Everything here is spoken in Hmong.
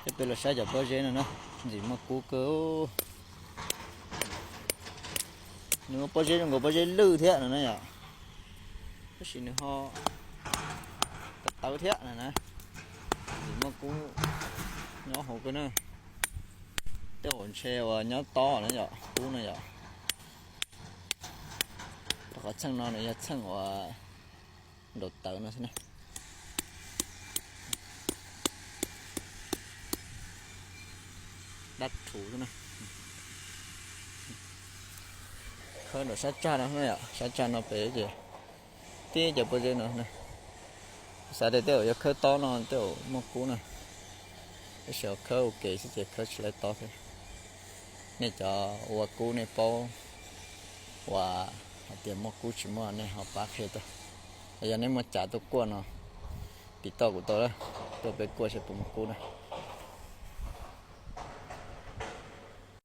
Peb los saib cov pob zeb no na, ntxim muaj kub kawg. Nws muaj pob zeb zoo nkaus pob zeb lwj thiab no na yom, tab sis nws ho tawv tawv thiab no na. Ntxim muaj kub nyob hauv kawg na. Tej zaum ntshe uas nyob tob na yom, kub no yom. Rau qhov txheej no nws yog txheej uas nraum tawv no xwb na. Dab rhuv xwb na. Khawb nraum sab tsag no, sab tsag no pem ces tib cov pob zeb no. Xav tias tej zaum yuav khawb tob no tej zaum muaj kub na, tab sis khawb ua ke xwb ces khawb tsis laib tob thiab. Nej cov ua kub nej paub uas hais tias muaj kub tsis muaj nej ho pab qhia tau. Yog nej muaj cav tuaj kuaj no, tiv toj kuv tau, tuaj peb kuaj seb puas muaj kub na.